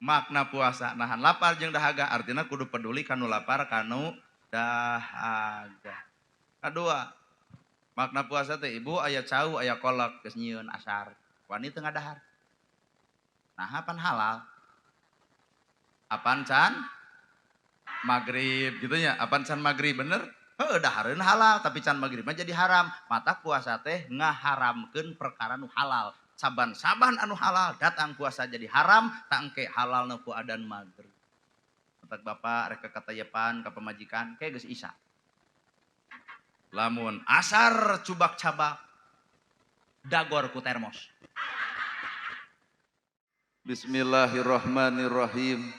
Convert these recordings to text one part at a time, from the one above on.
Makna puasa nahan lapar jeung dahaga artinya kudu peduli kanu lapar kanu dahaga. Kadua, makna puasa teh ibu aya cau aya kolak geus nyieun asar. Wani teu ngadahar. Nah, apan halal? Apan can maghrib gitu nya, apan can maghrib bener? Heuh, dahareun halal tapi can maghrib mah jadi haram. Mata puasa teh ngaharamkeun perkara nu halal. Saban-saban anu halal datang puasa jadi haram, tangke halal nu ku adan maghrib. Matak bapak rek katayepan ka pamajikan ke geus isya. Lamun asar cubak-cabak dagor ku termos. Bismillahirrahmanirrahim.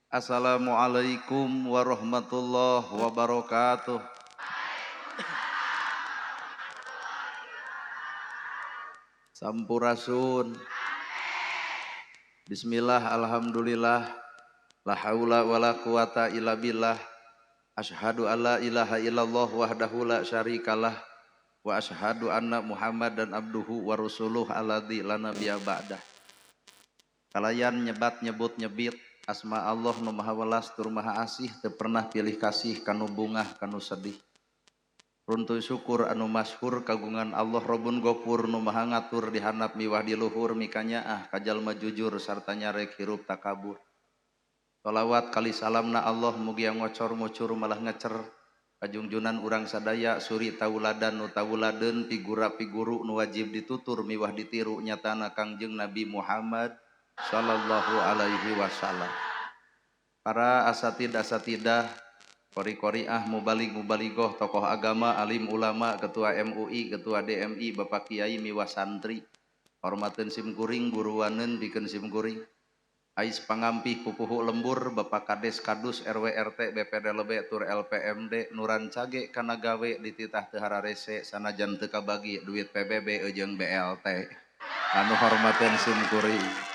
Assalamualaikum warahmatullahi wabarakatuh. Sampurasun. Bismillah, alhamdulillah, la haula wala quwata illa billah. Asyhadu alla ilaha illallah wahdahu la syarikalah wa asyhadu anna Muhammadan abduhu wa rasuluh alladzi la nabiyya ba'dah. Kalayan nyebat nyebut nyebit asma Allah nu maha welas tur maha asih teu pernah pilih kasih kanu bungah kanu sedih. Runtuy syukur anu masyhur kagungan Allah Robun Gofur nu maha ngatur dihandap miwah di luhur mikanyaah ka jalma jujur sarta nyarek hirup takabur. Shalawat kali salamna Allah mugia ngocor mucur malah ngecer kajungjunan urang sadaya suri tauladan nu tauladeun pigura piguru nu wajib ditutur miwah ditiru nyatana Kangjeng Nabi Muhammad sallallahu alaihi wasallam. Para asatid asatidah, kori-koriah, mubalig mubaligoh, tokoh agama, alim ulama, ketua MUI, ketua DMI, bapak kiai miwah santri, hormateun sim kuring, guruaneun pikeun sim kuring. Ais pangampih pupuhu lembur, bapak kades kadus RW RT BPD lebe tur LPMD nuran cage kana gawe dititah teu hararese sanajan teu kabagi duit PBB jeung BLT. Anu hormateun sim kuring.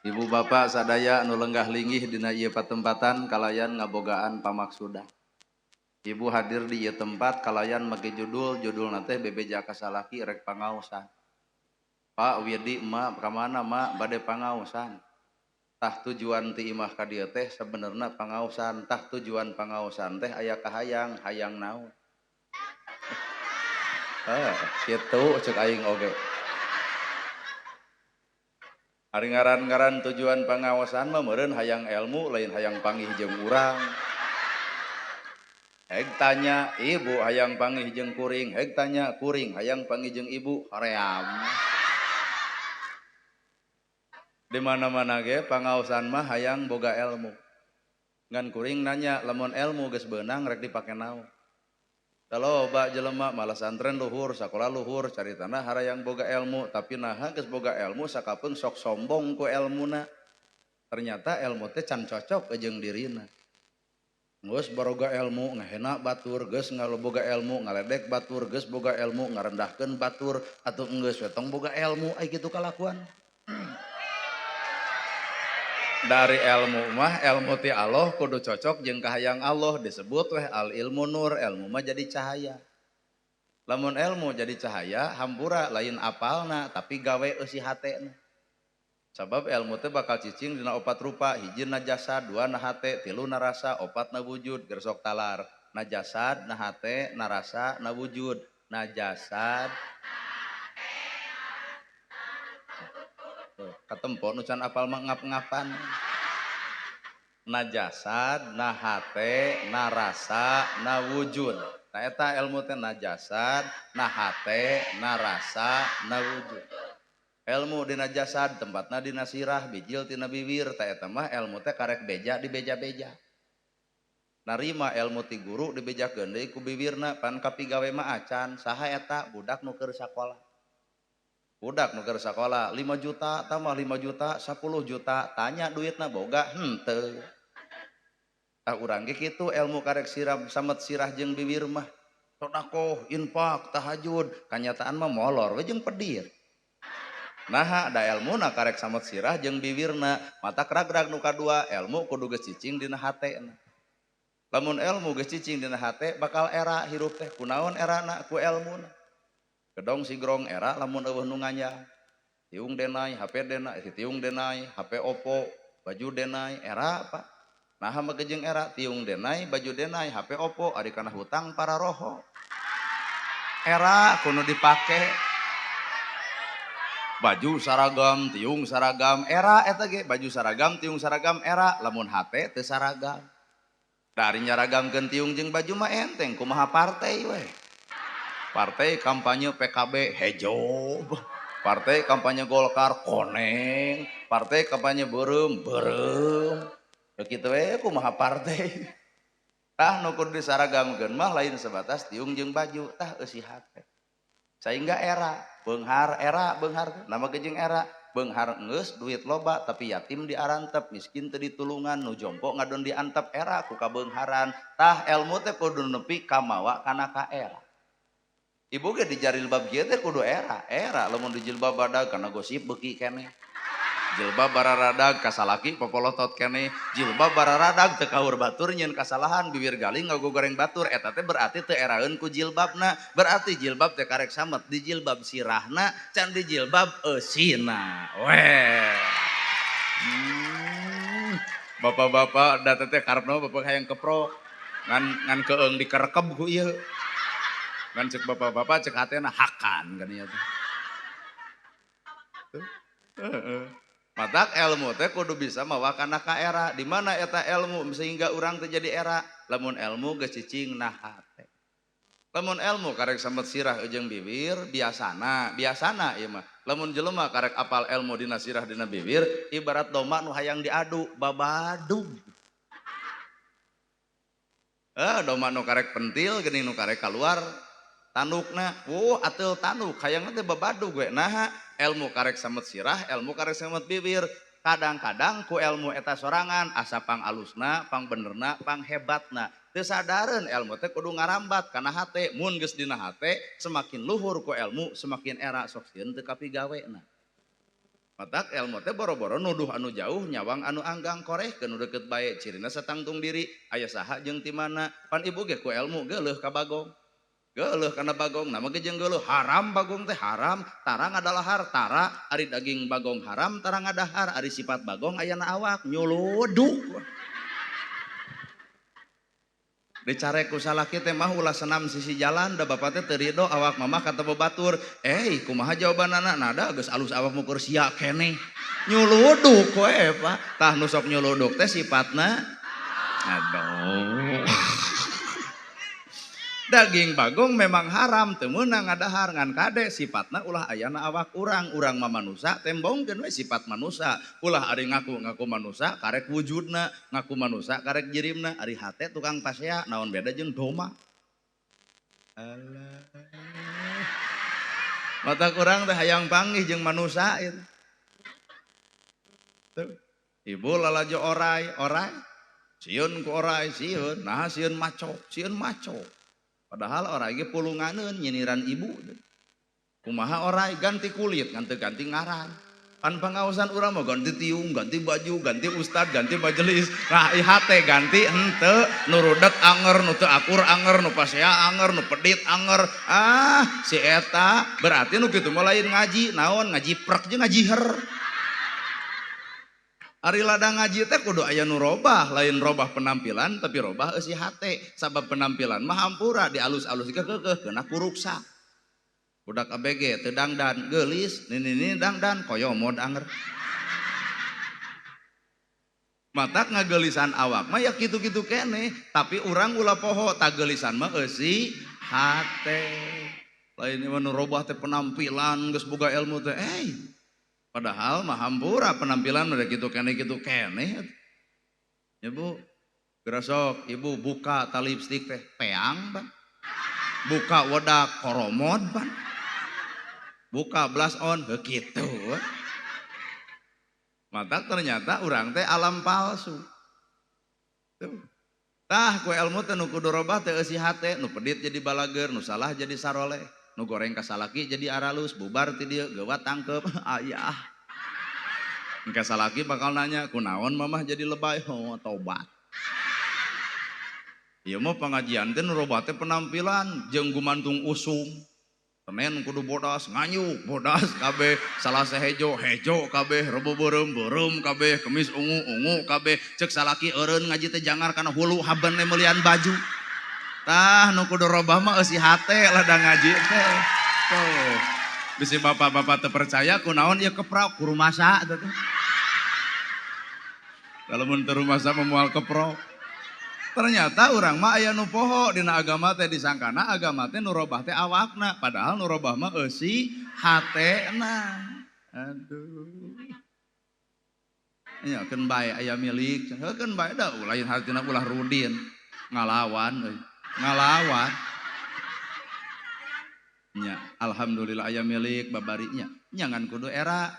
Ibu bapak sadaya anu lenggah linggih dina ieu patempatan kalayan ngabogaan pamaksudan. Ibu hadir di ieu tempat kalayan make judul, judulna teh bebeja ka salaki rek pangaosan. Pak Widi emak ka mana mak bade pangaosan. Tah tujuan ti imah ka dieu teh sebenarna pangaosan, tah tujuan pangaosan teh aya kahayang, hayang naon. Heh, kitu ceuk aing oge. Ari ngaran-ngaran tujuan pangaosan mah meureun hayang ilmu lain hayang panggih jeung urang. Heg tanya ibu hayang panggih jeung kuring, heg tanya kuring hayang panggih jeung ibu, hoream. Di mana-mana ge pangaosan mah hayang boga ilmu. Ngan kuring nanya lamun ilmu geus beunang rek dipake naon. Loba jelema malah santren luhur, sakola luhur, caritana harayang boga ilmu, tapi naha geus boga ilmu sakapeung sok sombong ku elmuna. Ternyata ilmu teh can cocok jeung dirina. Geus baroga ilmu ngahena batur, geus ngaloboga ilmu ngaledek batur, geus boga ilmu ngarendahkeun batur, atuh geus we tong boga ilmu ai kitu kalakuan. Dari ilmu mah ilmu ti Allah kudu cocok jeung kahayang Allah disebut weh al ilmu nur, ilmu mah jadi cahaya. Lamun ilmu jadi cahaya hampura lain apalna tapi gawe eusi hatena. Sabab ilmu teh bakal cicing dina opat rupa, hiji na jasad, dua na hate, tilu na rasa, opat na wujud, gersok talar. Na jasad, na hate, na rasa, na wujud. Na jasad. Katempo nu can apal mah ngap-ngapan. Na jasad, na hate, na rasa, na wujud. Nah eta ilmu teh na jasad, na hate, na rasa, na wujud. Ilmu dina jasad tempatna dina sirah, bijil tina bibir, ta eta mah ilmu teh karek beja dibeja-beja. Narima ilmu ti guru dibejakeun deui ku bibirna, pan kapigawe mah acan, saha eta budak nu keur sakola. Budak nu keur sakola 5 juta tambah 5 juta 10 juta, tanya duitna boga henteu. Tah urang ge kitu ilmu karek sirah samet sirah jeung bibir mah. Sedekah, infak, tahajud, kanyataan mah molor we jeung pedir. Naha da elmuna karek samet sirah jeung bibirna, mata kragrag nu kadua ilmu kudu geus cicing dina hatena. Lamun ilmu geus cicing dina hate bakal era hirup teh kunaon erana ku elmuna. Gedong sigrong era lamun eueuh nu nganyang. Tiung denai, HP denai, tiung denai, HP Oppo, baju denai, era Pak. Nah make jeung era tiung denai, baju denai, HP Oppo, ari kana hutang para roho. Era kudu dipake. Baju saragam, tiung saragam, era eta ge baju saragam, tiung saragam, era lamun hate teu saragam. Dari nyaragamkeun tiung jeung baju mah enteng kumaha partai we. Partai kampanye PKB hejo. Partai kampanye Golkar koneng, partai kampanye beureum beureum. Kitu we kumaha partai. Tah nu kudu disaragamkeun mah lain sebatas tiung jeung baju, tah eusi hate. Sehingga era beunghar era beunghar nama ge jeung era beunghar geus duit loba tapi yatim diarantep, miskin teu ditulungan, nu jompo ngadon diantep era ku kabeungharan. Tah ilmu teh kudu nepi ka mawa kana ka era. Ibu ge di jilbab kieu teh kudu era, era lamun di jilbab badag kana gosip beuki keneh. Jilbab bararadag ka salaki popolotot keneh, jilbab bararadag teu kaur batur nyieun kasalahan bibir galing ngagogoreng batur eta teh berarti teu eraeun ku jilbabna, berarti jilbab teh karek samet di jilbab sirahna can di jilbab eusina. Weh. Bapak-bapak da teh karepna bapak hayang keprok ngan ngan keung dikerekeb ku ieu. Ngan cek bapak-bapak cek hatena hakan kan ieu teh. Heeh. Matak ilmu teh kudu bisa mawa kana ka era. Di mana eta ilmu sehingga urang teh jadi era? Lamun ilmu geus cicing na hate. Lamun ilmu karek samet sirah jeung bibir biasana, biasana ieu mah. Lamun jelema karek apal ilmu dina sirah dina bibir ibarat domba nu hayang diadu babadug. Domba nu karek pentil geuning nu karek kaluar tandukna, wuh ateul tanduk hayangna teh babadug we. Naha ilmu karek samet sirah, ilmu karek samet bibir. Kadang-kadang ku ilmu eta sorangan asa pang alusna, pang benerna, pang hebatna. Teu sadareun ilmu teh kudu ngarambat kana hate. Mun geus dina hate semakin luhur ku ilmu semakin era sok sieun teu kapigawena. Matak ilmu teh boro-boro nuduh anu jauh nyawang anu anggang korehkeun nu deukeut bae cirina satangtung diri aya saha jeung ti mana. Pan ibu ge ku ilmu geuleuh ka bagong. Geuleuh kana bagong, nama ge jeung geuleuh haram bagong teh haram, tara ngadalahar tara, ari daging bagong haram tara ngadahar, ari sifat bagong ayana awak nyuluduk. Dicarek ku salaki teh mah ulah senam sisi jalan da bapak teh teu rido awak mamah kata babatur. Kumaha jawabanana? Nada geus alus awak mu keur sia keneh. Nyuluduk we Pak. Tah nu sok nyuluduk teh sifatna aduh. Daging bagong memang haram, teu meunang ngadahar ngan kade sifatna ulah ayana awak urang, urang mah manusa tembongkeun we sifat manusa. Ulah ari ngaku-ngaku manusa karek wujudna, ngaku manusa karek jirimna, ari hate tukang pasea naon beda jeung doma. Alah. Mata kurang teh hayang panggih jeung manusa itu. Tuh. Ibu lalajo orai, orai. Sieun ku orai, sieun. Nah sieun maco, sieun maco. Padahal orai ge pulunganeun nyiniran ibu. Kumaha orai ganti kulit, ngan teu ganti ngaran. Pan pangaosan urang mah ganti tiung, ganti baju, ganti ustad, ganti majelis. Nah hate ganti henteu, nu rudet anger, nu teu akur anger, nu pasea anger, nu pedit anger. Ah, si eta berarti nu kitu mah lain ngaji, naon ngaji prek jeung ngaji her. Ari ladang ngaji teh kudu aya nu robah, lain robah penampilan tapi robah eusi hate. Sabab penampilan mah hampura dialus-alus ge keukeuh keuna kuruksa. Budak ABG teu dangdan geulis, nini-nini dangdan koyomod anger. Matak ngageulisan awak mah ya kitu-kitu keneh, tapi urang ulah poho tageulisan mah eusi hate. Lain mah nu robah teh penampilan geus boga ilmu teh, padahal mah hampura penampilan udah kitu keneh kitu keneh. Ya Bu, gerasok ibu buka tali lipstik teh peang ban. Buka wedak koromod ban. Buka blush on heuh kitu. Mata ternyata urang teh alam palsu. Tuh. Tah ku ilmu teh nu kudu robah teh eusi hate, nu pedit jadi balager, nu salah jadi saroleh, nu goreng ka salaki jadi aralus, bubar ti dieu geuwat tangkep ayah. Engke salaki bakal nanya, kunaon mamah jadi lebay? Oh, tobat. Ieu mah pengajian teh nu robah teh penampilan jeung gumantung usum. Senin kudu bodas, nganyuk bodas kabeh, Salasa hejo, hejo kabeh, Rebo beureum, beureum kabeh, Kemis ungu, ungu kabeh. Cek salaki eureun ngaji teh jangar kana hulu haben meulieun baju. Tah nu kudu robah mah eusi hate ladang ngaji teh. Tuh. Bisi bapak-bapak teu percaya kunaon ieu keprok ku rumasa teh. Kalau mun teu rumasa mah moal keprok. Ternyata urang mah aya nu poho dina agama teh, disangkana agama teh nu robah teh awakna, padahal nu robah mah eusi hatena. Aduh. Nya keun bae aya milik, heuh keun bae da lain hartina ulah rudin. Ngalawan euy, ngalawan. Nya alhamdulillah aya milik babari nya. Nya ngan kudu era.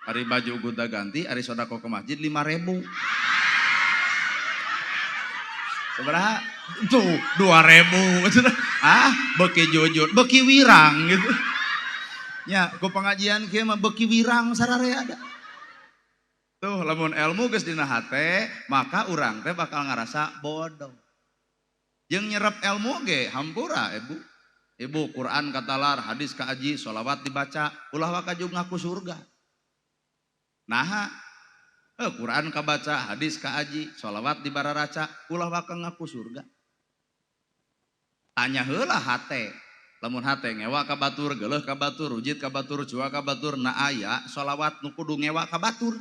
Ari baju gonta ganti, ari sodako ke masjid 5.000. Seberapa? Tuh, 2.000. Ah, beki jujur, beki wirang gitu. Ya, ku pengajian kieu mah beki wirang sararea ada. Tuh, lamun ilmu geus dina hate, maka urang teh bakal ngarasa bodoh. Jeung nyerap ilmu ge hampura, Ibu. Ibu Quran katalar, hadis kaaji, sholawat dibaca, ulah wakajug ngaku surga. Naha? Quran kabaca, hadis kaaji, sholawat dibararaca, ulah waka ngaku surga. Tanya heula hate. Lamun hate ngewa ka batur, geuleuh ka batur, rujit ka batur, cua ka batur, na aya sholawat nu kudu ngewa ka batur.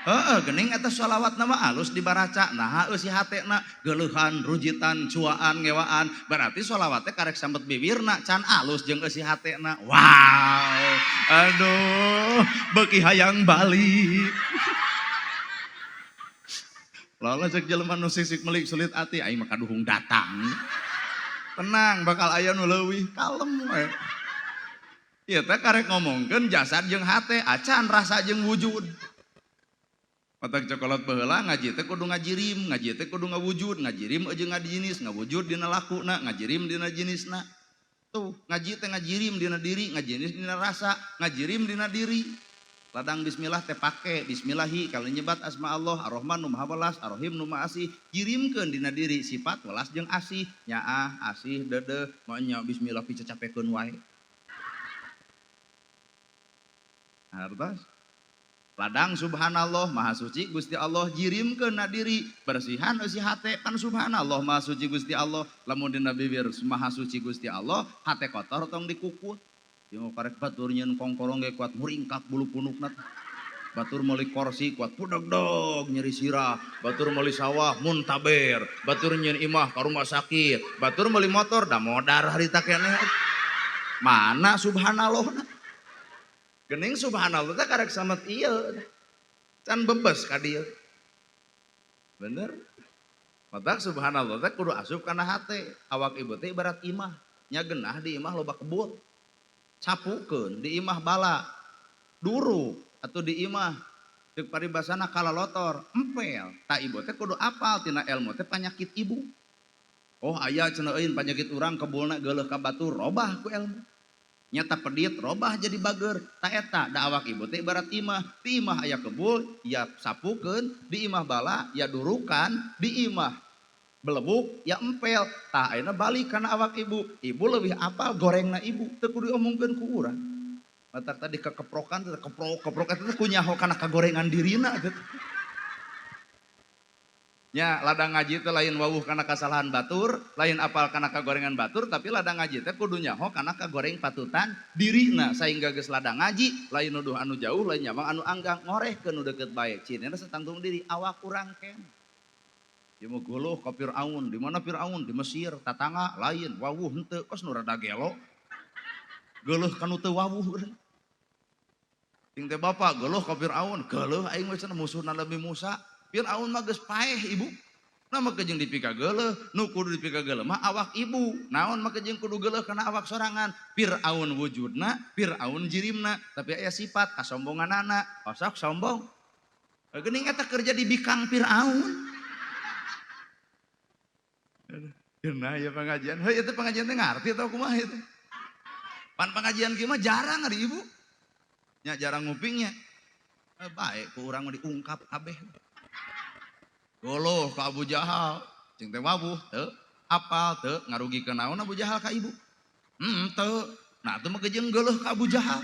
Heeh, geuning eta sholawat nama alus dibaraca, naha eusi hatena geuleuhan, rujitan, cuaan, ngewaan, berarti sholawatnya karek sambet bibirna can alus jeung eusi hatena. Wow, aduh, beuki hayang balik. Lala cek jelema nu sisik melik sulit ati, aing mah kaduhung datang. Tenang, bakal aya nu leuwih kalem we. Ieu teh karek ngomongkeun jasad jeung hate, acan rasa jeung wujud. Matak cokolot baheula ngaji teh kudu ngajirim, ngaji teh kudu ngawujud, ngajirim jeung ngajinis, ngawujud dina lakuna, ngajirim dina jinisna. Tuh, ngaji teh ngajirim dina diri, ngajinis dina rasa, ngajirim dina diri. Ladang bismillah teh pake, bismillahi kalau nyebat asma Allah, Ar-Rahman nu Maha Welas, Ar-Rahim nu Maha Asih, jirimkeun dina diri sifat welas jeung asih, nyaah, asih, deudeuh, mah nya bismillah picacapekeun wae. Hartos. Ladang subhanallah maha suci Gusti Allah, jirimkeun na diri, bersihan eusi hate, pan subhanallah maha suci Gusti Allah, lamun dina bibir maha suci Gusti Allah, hate kotor tong dikukut. Ieu karek batur nyeun kongkorong ge kuat muringkak bulu punukna. Batur meuli korsi kuat pudegdeg nyeri sirah, batur meuli sawah muntaber, batur nyeun imah ka rumah sakit, batur meuli motor da modar harita keneh. Mana subhanallah? Gening subhanallah teh karek samet ieu. Can bebes ka dieu. Bener? Matak subhanallah teh kudu asup kana hate. Awak ibu teh ibarat imah, nya genah di imah loba kebul. Sapukeun di imah bala. Duru atau di imah ceuk paribasana kalalotor, empel. Ta ibu teh kudu apal tina ilmu teh panyakit ibu. Oh aya cenah euy panyakit urang kebulna geuleuh ka batur, robah ku ilmu. Nyata pedit robah jadi bager. Ta eta da awak ibu teh ibarat imah, di imah aya kebul ya sapukeun, di imah bala ya durukan, di imah belebuk ya empel. Tah ayeuna balik kana awak ibu, ibu leuwih apal gorengna ibu, teu kudu diomongkeun ku urang. Matak tadi kekeprokan teh keprok-keprok eta teh kunyaho kana kagorengan dirina teh. Nya ladang ngaji teh lain wawuh kana kasalahan batur, lain apal kana kagorengan batur, tapi ladang ngaji teh kudu nyaho kana kagoreng patutan dirina sehingga geus ladang ngaji, lain nuduh anu jauh, lain nyamang anu anggang, ngorehkeun nu deukeut bae. Cinena satangtung diri awak urang ken. Ieu mah geuleuh ka Firaun, di mana Firaun? Di Mesir, tatangga lain, wawuh henteu, kos nu rada gelo. Geuleuh ka nu teu wawuh urang. Ting teh bapak geuleuh ka Firaun, geuleuh aing mah cenah musuhna Nabi Musa. Firaun mah geus paeh ibu. Nah maka jeung dipikageuleuh, nu kudu dipikageuleuh mah awak ibu. Naon maka jeung kudu geuleuh kana awak sorangan. Firaun wujudna, Firaun jirimna, tapi aya sifat kasombonganana, osok sombong. Geuning eta kerja di bikang Firaun. Nah, ya pengajian. Heuh eta pengajian teh ngarti atau kumaha itu? Pan pengajian kieu mah jarang ari ibu. Nya jarang ngupingnya. Baik ku urang mah diungkap kabeh. Goloh ka Abu Jahal, cing teh wawuh teu, apal teu, ngarugikeun naon Abu Jahal ka ibu? Teu. Nah atuh mah jeung geuleuh ka Abu Jahal.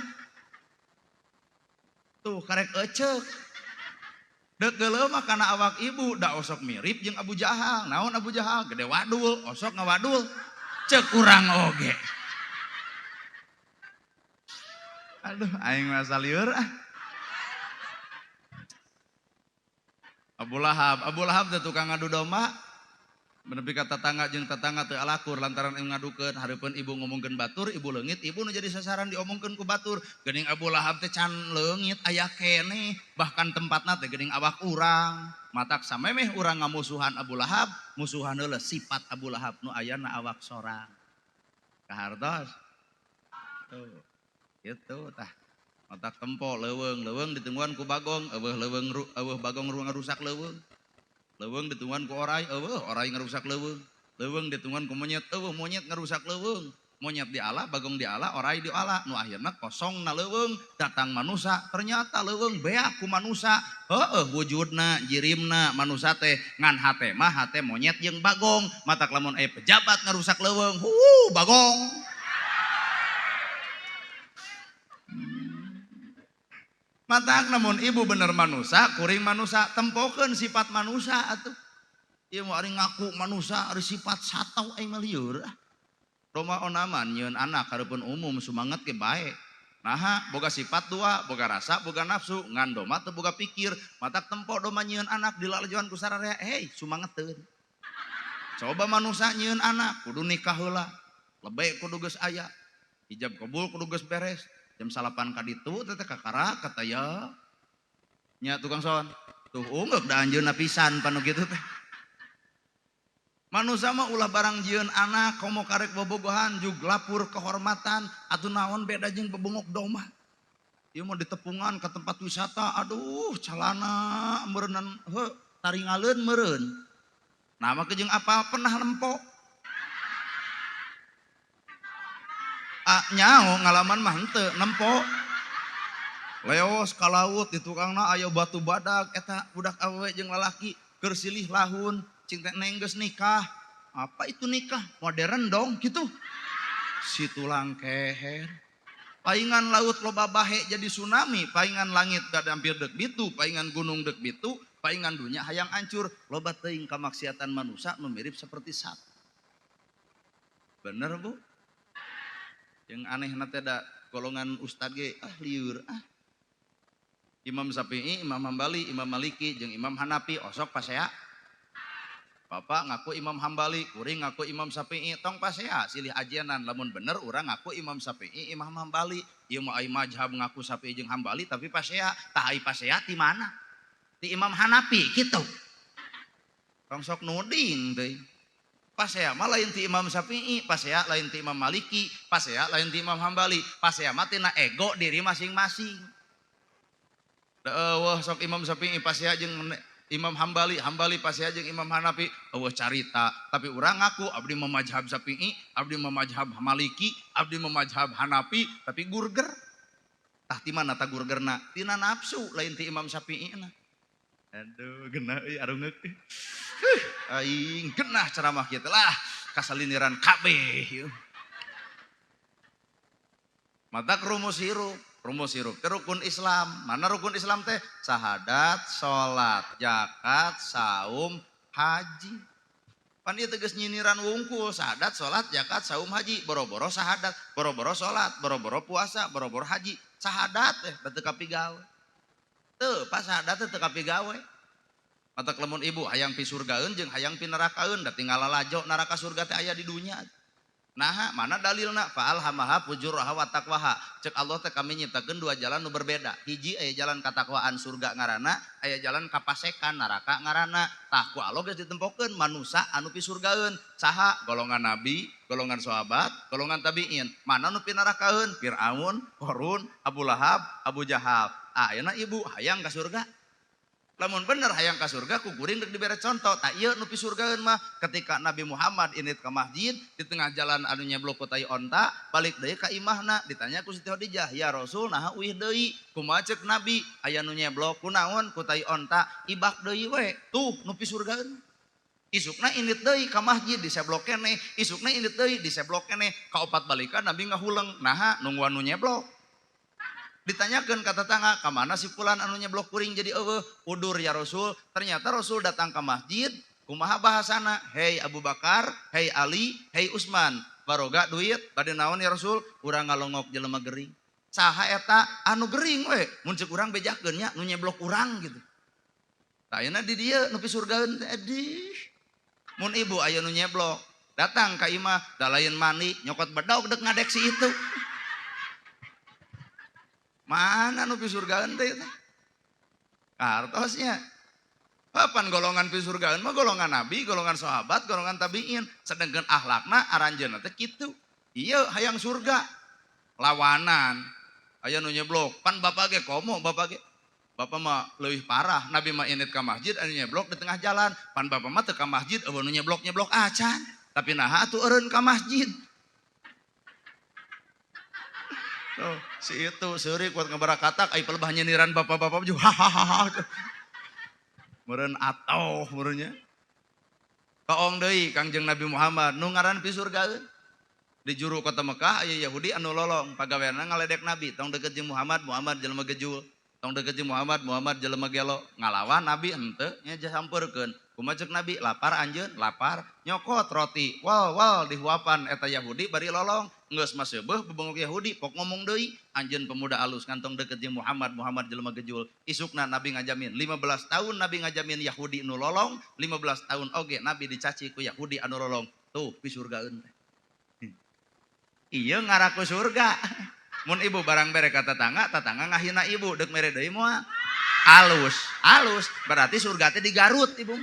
Tuh karek eceuk. Dek geuleuh mah kana awak ibu da osok mirip jeung Abu Jahal. Naon Abu Jahal? Gede wadul, osok ngawadul. Ceuk urang oge. Aduh aing mah salieur ah. Abu Lahab teh tukang ngadu domba. Menepi ka tatangga jeung tatangga teu alakur lantaran ngadukeun hareupeun ibu ngomongkeun batur, ibu leungit, ibu nu jadi sasaran diomongkeun ku batur. Geuning Abu Lahab teh can leungit aya keneh, bahkan tempatna teh geuning awak urang. Matak samemeh urang ngamusuhan Abu Lahab, musuhan heula sifat Abu Lahab nu ayana awak sorang. Kahartos. Tuh. Kitu tah. Matak tempo leuweung, leuweung ditungguan ku bagong, eueuh leuweung eueuh bagong ngarusak leuweung. Leuweung ditungguan ku orai, eueuh orai ngarusak leuweung. Leuweung ditungguan ku monyet, eueuh monyet ngarusak leuweung. Monyet diala, bagong diala, orai diala. Nu akhirna kosong na leuweung, datang manusa, ternyata leuweung beak ku manusa. Heueuh wujudna, jirimna manusa teh ngan hate mah hate monyet jeung bagong. Matak lamun aya pejabat ngarusak leuweung, huu bagong. Matak namun ibu bener manusa, kuring manusa, tempokeun sifat manusa atuh. Ieu mah ari ngaku manusa, ari sifat satau aing mah lieur ah. Roma onaman nyieun anak hareupeun umum sumanget ge bae. Naha boga sifat dua, boga rasa, boga nafsu, ngan doma teu boga pikir. Matak tempo doma nyieun anak dilalajoan ku sararea, hey sumangeteun. Coba manusa nyieun anak kudu nikah heula, lebe kudu geus aya, ijab kabul kudu geus beres. Jam 9 ka ditu teh kakara kata ya. Nya tukang son. Tuh ungeuk da anjeunna pisan panu kitu teh. Manusa mah ulah barang jieun anak komo karek bobogohan jug lapur kehormatan atuh naon beda jeung bebongok doma. Ieu mah ditepungan ka tempat wisata aduh calana meureunnan heuh taringaleun meureun. Nah mah jeung apa pernah nempo. Ah, nyao ngalaman mah henteu nempo. Leos ka laut di tukangna aya batu badak eta budak awewe jeung lalaki keur silih lahun cing teh neng geus nikah. Apa itu nikah? Modern dong gitu. Si tulang keher. Paingan laut loba bahe jadi tsunami, paingan langit gak hampir dek bitu, paingan gunung dek bitu, paingan dunya hayang hancur. Loba teuing kamaksiatan manusia nu mirip seperti sapi. Bener Bu? Yang aneh nate da golongan ustad ge ah lieur ah. Imam Syafi'i, Imam Hambali, Imam Maliki jeung Imam Hanafi osok pasea. Bapak ngaku Imam Hambali, kuring ngaku Imam Syafi'i, tong pasea silih ajenan lamun bener urang ngaku Imam Syafi'i, Imam Hambali. Ieu mah ai mazhab ngaku Syafi'i jeung Hambali tapi pasea, tah ai pasea ti mana? Ti Imam Hanafi kitu. Tong sok nuding teh. Pasea mah lain ti Imam Syafi'i, pasea lain ti Imam Maliki, pasea lain ti Imam Hambali, pasea mah tina ego diri masing-masing. Eueuh sok Imam Syafi'i pasea jeung Imam Hambali, Hambali pasea jeung Imam Hanafi, eueuh carita. Tapi urang ngaku abdi mah mazhab Syafi'i, abdi mah mazhab Maliki, abdi mah mazhab Hanafi, tapi gurger. Tah ti mana ta gurgerna? Tina nafsu lain ti Imam Syafi'i na. Aduh, genah euy arungeuk. Aing genah ceramah kieu teh lah kasaliniran kabeh ieu. Matak rumus hirup teh rukun Islam. Mana rukun Islam teh? Syahadat, salat, zakat, saum, haji. Pan ieu teh geus nyiniran wungkul, syahadat, salat, zakat, saum, haji. Boro-boro syahadat, boro-boro salat, boro-boro puasa, boro-boro haji. Syahadat teh teu kapigawe. Teu, pas syahadat teh teu kapigawe. Matak lamun ibu hayang pi surgaeun jeung hayang pi nerakaeun da tinggal lalajo neraka surga teh aya di dunya. Naha mana dalilna? Fa'alhamaha fujuraha wa taqwaha. Cek Allah teh kami nyiptakeun dua jalan nu berbeda. Hiji aya jalan katakwaan surga ngaranna, aya jalan kapasekan neraka ngaranna. Tah ku Allah geus ditempokeun manusa anu pi surgaeun. Saha? Golongan nabi, golongan sahabat, golongan tabiin. Mana nu pi nerakaeun? Firaun, Qarun, Abu Lahab, Abu Jahal. Ah, ayeuna ibu hayang ka surga. Lamun bener hayang ka surga ku kuring rek dibere contoh. Tak ieu nu pi surgaeun mah ketika Nabi Muhammad init ka masjid di tengah jalan anu nyeblok ku tai onta balik deui ka imahna ditanya ku Siti Khadijah, "Ya Rasul, naha uih deui?" Kumaha ceuk Nabi? Aya nu nyeblok kunaon ku tai onta, ibak deui we. Tuh nu pi surgaeun. Isukna indit deui ka masjid diseblok keneh, isukna indit deui diseblok keneh, kaopat balikan Nabi ngahuleng, naha nungguan nu nyeblok. Ditanyakeun ka tetangga, ka mana si fulan anu nyeblok kuring jadi eueuh? Udur ya Rasul. Ternyata Rasul datang ke masjid, kumaha bahasana? Hei Abu Bakar, hei Ali, hei Usman, baroga duit, bade naon ya Rasul? Urang ngalongok jelema gering. Saha eta anu gering we? Mun ceuk urang bejakeun nya nu nyeblok urang gitu. Tah ayeuna di dieu nu pisurgaeun teh edih. Mun ibu aya nu nyeblok, datang ka imah, da lain mandi, nyokot bedog dek ngadek si itu. Mana nu pisurgaeun teh teh? Kartosnya. Kapan golongan pisurgaeun mah golongan nabi, golongan sahabat, golongan tabiin. Sedangkan akhlakna aranjeunna teh kitu. Ieu hayang surga. Lawanan. Aya nu nyeblok, pan bapak ge komo, bapak ge. Bapak mah leuwih parah, Nabi mah indit ka masjid anu nyeblok di tengah jalan. Pan bapak mah teu ka masjid euweuh nu nyeblok-nyeblok acan. Tapi naha atuh eureun ka masjid. Tuh, si itu seurik kuat ngabarakatak ai pelebah nyiniran bapak-bapak juga hahaha. Meureun atoh meureunnya. Kaong deui Kangjeng Nabi Muhammad nu ngaran pisurgaeun. Di juru kota Mekah aya Yahudi anu lolong pagaweanna ngaledek Nabi, tong deket jeung Muhammad, Muhammad jelema gejul. Tong deket jeung Muhammad, Muhammad jelema gelo. Ngalawan Nabi henteu nya sampeurkeun. Kumaha ceuk Nabi? Lapar anjeun, lapar, nyokot roti. Wal wal dihuapan eta Yahudi bari lolong. Geus mah seubeuh bebengok Yahudi pok ngomong deui, anjeun pemuda alus ngantong deket jeung Muhammad, Muhammad jelema gejul. Isukna Nabi ngajamin 15 tahun Nabi ngajamin Yahudi nu lolong, 15 tahun oge Nabi dicaci ku Yahudi anu lolong. Tuh pisurgaeun teh. Ieu ngaraku surga. Mun ibu barang bere ka tetangga, tetangga ngahina ibu deuk mere deui moal. Alus, alus berarti surga teh di Garut ibu.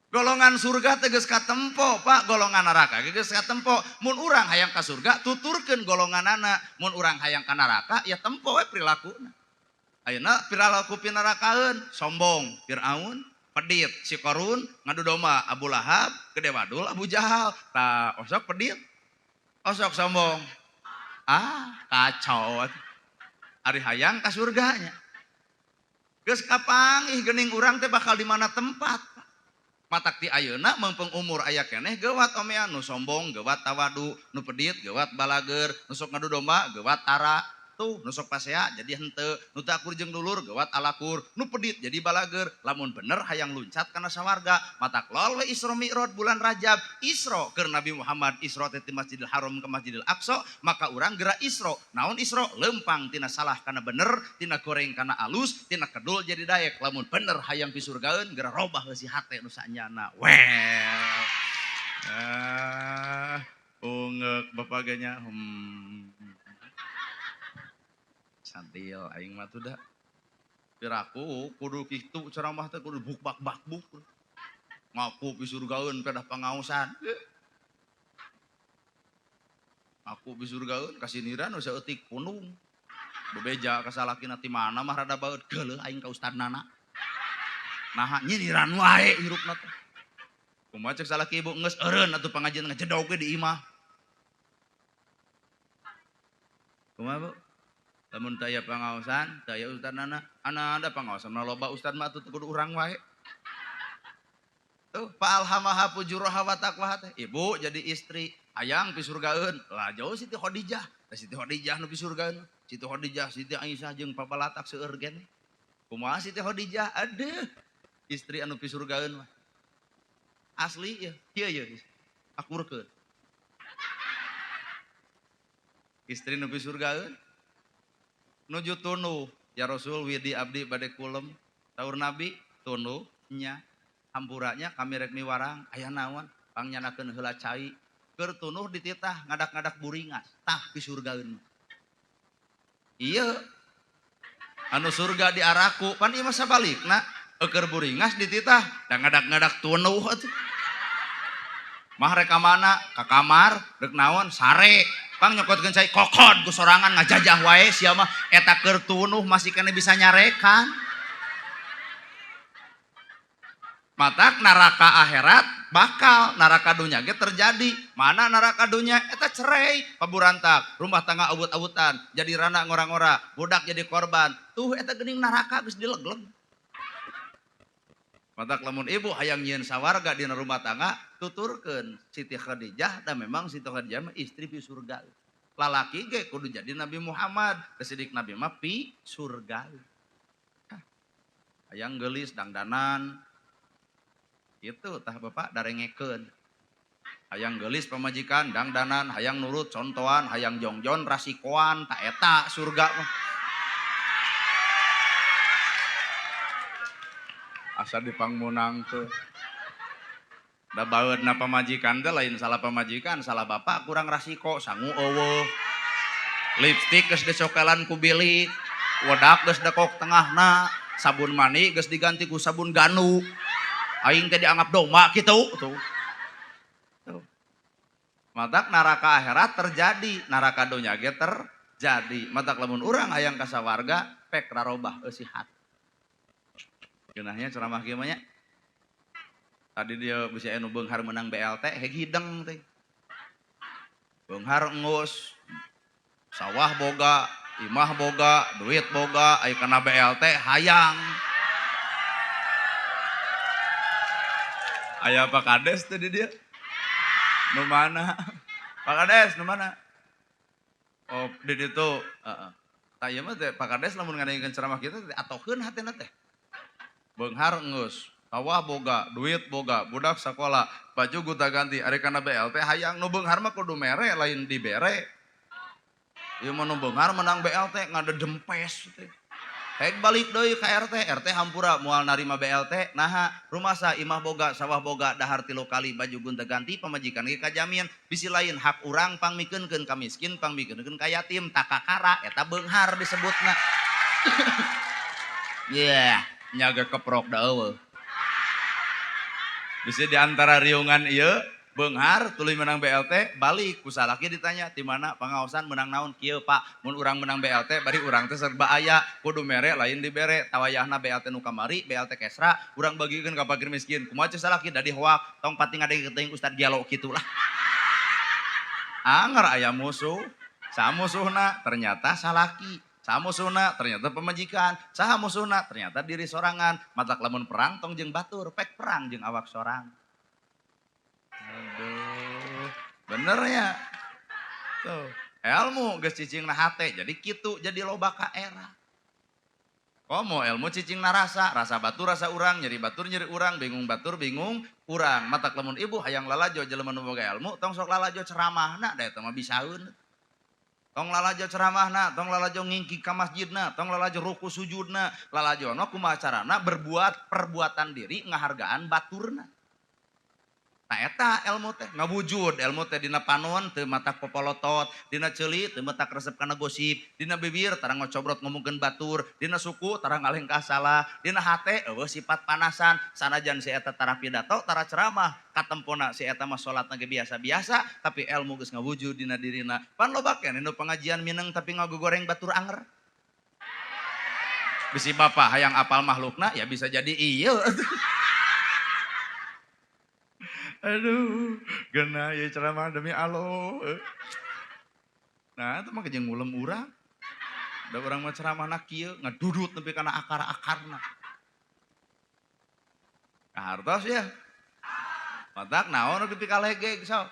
Golongan surga teh geus katempo, Pak, golongan neraka ge geus katempo. Mun urang hayang ka surga tuturkeun golonganana, mun urang hayang ka neraka ya tempo we prilakuna. Ayeuna perilaku pinarakaeun, sombong Firaun, pedit si Korun, ngadu domba Abu Lahab, gede wadul Abu Jahal. Tah osok pedit, osok sombong. Ah, kacau. Ari hayang ka surganya. Geus kapanggih geuning urang teh bakal di mana tempat. Matak ti ayeuna meungpeung umur aya keneh geuwat omean nu sombong geuwat tawadu, nu pedit geuwat balager, nu sok ngadu domba geuwat tara. Tuh nu sok pasea jadi henteu, nu teu akur jeung dulur geuwat alakur, nu pedit jadi balager. Lamun bener hayang luncat kana sawarga, matak lol we Isra Mi'raj bulan Rajab. Isra keur Nabi Muhammad Isra teh ti Masjidil Haram ke Masjidil Aqsa, maka urang geura Isra. Naon Isra? Lempang tina salah kana bener, tina goreng kana alus, tina kedul jadi daek. Lamun bener hayang pisurgaeun geura robah si hate nu sanyana. Well. Ah, ungeuk bapak ge nya. Santil aing mah tuh da. Piraku kudu kitu ceramah teh kudu buk bak bak buk. Ngaku pisurgaeun pedah pangaosan. Aku pisurgaeun kasiniran nu saeutik punung. Bebeja ka salakina ti mana mah rada baeud geuleuh aing ka ustadnana. Naha nyiniran wae hirupna teh. Kumaha cek salaki ibu geus eureun atuh pangajian ngajedog ge di imah. Kumaha Bu? Lamun teu aya pangaosan, teu aya ustadnana, ana ada pangaosan mah loba ustad mah atuh kudu urang wae. Tuh, fa alhamaha fujuraha wa taqwaha teh. Ibu jadi istri, hayang pisurgaeun. Lah jauh Siti Khadijah. Tah Siti Khadijah nu pisurgaeun. Siti Khadijah, Siti Aisyah jeung pabalatak seueur gene. Kumaha Siti Khadijah? Aduh, istri anu pisurgaeun mah. Asli ya, kieu ye. Akurkeun. Istri nu pisurgaeun nuju tunuh, ya Rasul widi abdi bade kulem. Saur Nabi tunuh nya hampuranya kami rek miwarang aya naon pangyanakeun heula cai keur tunuh dititah ngadak-ngadak buringas tah pisurgaeun. Ieu anu surga diaraku pan ieu mah sabalikna eueur buringas dititah da ngadak-ngadak tunuh atuh. Mah rek ka mana? Ka kamar rek naon sare. Pang nyokotkeun cai kokod ku sorangan ngajajah wae sia mah eta keur tunuh masih keneh bisa nyarekan. Matak neraka akhirat bakal neraka dunya ge terjadi. Mana neraka dunya eta cerai paburantak, rumah tangga awut-awutan, jadi rana ngora-ngora, budak jadi korban. Tuh eta geuning neraka geus dilegleg. Matak lamun ibu hayang nyieun sawarga dina rumah tangga, tuturkeun Siti Khadijah, da memang Siti Khadijah mah istri pi surga. Lalaki ge kudu jadi Nabi Muhammad, kesidik Nabi mah pi surga. Hah. Hayang geulis dangdanan. Itu tah bapak darengekeun. Hayang geulis pamajikan dangdanan, hayang nurut contohan, hayang jongjon rasikoan, tak eta surga mah. Asa dipangmunangkeun. Da baeudna pamajikan teh lain salah pamajikan, salah bapak kurang rasiko, sangu eueuh. Lipstik geus dicokelan ku bilik, wedak geus dekok tengahna, sabun mandi geus diganti ku sabun ganu. Aing teh dianggap domba kitu tuh. Tuh. Matak neraka akhirat terjadi, neraka dunya ge terjadi. Matak lamun urang hayang ka sawarga pek rarobah eusi hati. Geunahnya ceramah kieu mah nya. Tadi dia bisa anu beunghar menang BLT heg hideng teh. Beunghar enggeus, sawah boga, imah boga, duit boga, aya kana BLT hayang. Aya Pak Kades teh di dieu. Nu mana? Pak Kades nu mana? Oh, di ditu. Heeh. Tah ieu mah teh Pak Kades lamun ngadengkeun ceramah kitu teh atokeun hatena teh. Beunghar enggeus, sawah boga, duit boga, budak sakola, baju gonta-ganti, ari kana BLT hayang nu beunghar mah kudu mere lain dibere. Ieu mah nu beunghar menang BLT ngadedempes teh. Hek balik deui ka RT, RT hampura moal narima BLT, naha rumasa imah boga, sawah boga, dahar 3 kali, baju gonta-ganti, pamajikan ge kajamin, bisi lain hak urang pangmikeunkeun ka miskin, pangmikeunkeun ka yatim, takakara eta beunghar disebutna. Yeah, nyaga keprok da eueuh. Bisi di antara riungan ieu beunghar tuluy menang BLT balik ku salaki ditanya di mana pangaosan menang naon kieu Pak, mun urang menang BLT bari urang teh serba aya kudu mere lain dibere tawayahna BLT nu kamari BLT kesra urang bagikeun ka fakir miskin kumaha ceu salaki da dihoak tong pati ngadengkeun teuing Ustad Gelo kitu lah. Anger aya musuh, saha musuhna ternyata salaki. Saha musuhna ternyata pemajikan, saha musuhna ternyata diri sorangan. Matak lamun perang tong jeung batur, pek perang jeung awak sorang. Aduh, bener ya. Tuh, ilmu geus cicingna hate, jadi kitu jadi loba ka era. Komo ilmu cicingna rasa, rasa batur rasa urang, nyeri batur nyeri urang, bingung batur bingung urang. Matak lamun ibu hayang lalajo jelema nu boga ilmu, tong sok lalajo ceramahna da eta mah bisaeun. Tong lalajo ceramahna, tong lalajo ngingkik ka masjidna, tong lalajo ruku sujudna, lalajono kumaha carana berbuat perbuatan diri ngahargaan baturna. Nah eta ilmu teh ngawujud, ilmu teh dina panon teu matak popolotot, dina ceuli teu matak resep kana gosip, dina bibir tara ngocobrot ngomongkeun batur, dina suku tara ngalengkah salah, dina hate eueuh sifat panasan, sanajan si eta tara pidato, tara ceramah, katempona si eta mah salatna ge biasa-biasa, tapi ilmu geus ngawujud dina dirina. Pan loba keneh nu pengajian mineng tapi ngagogoreng batur anger. Bisi bapak hayang apal makhlukna ya bisa jadi ieu. Aduh, geuna ieu ceramah demi Allah. Nah, itu mah jeung ngulem urang. Da urang mah ceramahna kieu ngadudut nepi kana akar-akarna. Kahartos ya. Matak naon nu dipikalegeg sok.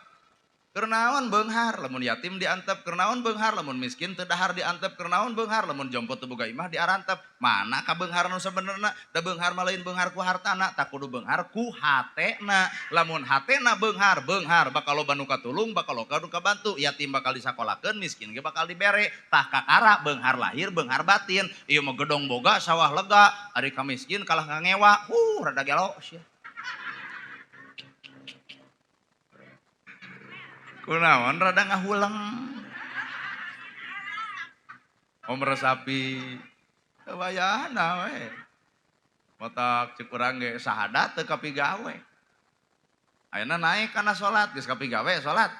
Keur naon beunghar lamun yatim diantep, keur naon beunghar lamun miskin teu dahar diantep, keur naon beunghar lamun jompo teu boga imah diarantep. Mana ka beunghar nu sabenerna? Da beunghar mah lain beunghar ku hartana, tak kudu beunghar ku hatena. Lamun hatena beunghar, beunghar bakal loba nu katulung, bakal loba nu kabantu, yatim bakal disakolakeun, miskin ge bakal dibere. Tah kakara beunghar lahir, beunghar batin. Ieu mah gedong boga, sawah lega, ari ka miskin kalah ngangewa. Rada gelo sia. Kunaon rada ngahuleng. Om meresapi wayahna we. Matak cek urang ge sahadat teu kapigawe. Ayeuna naik kana salat geus kapigawe salat.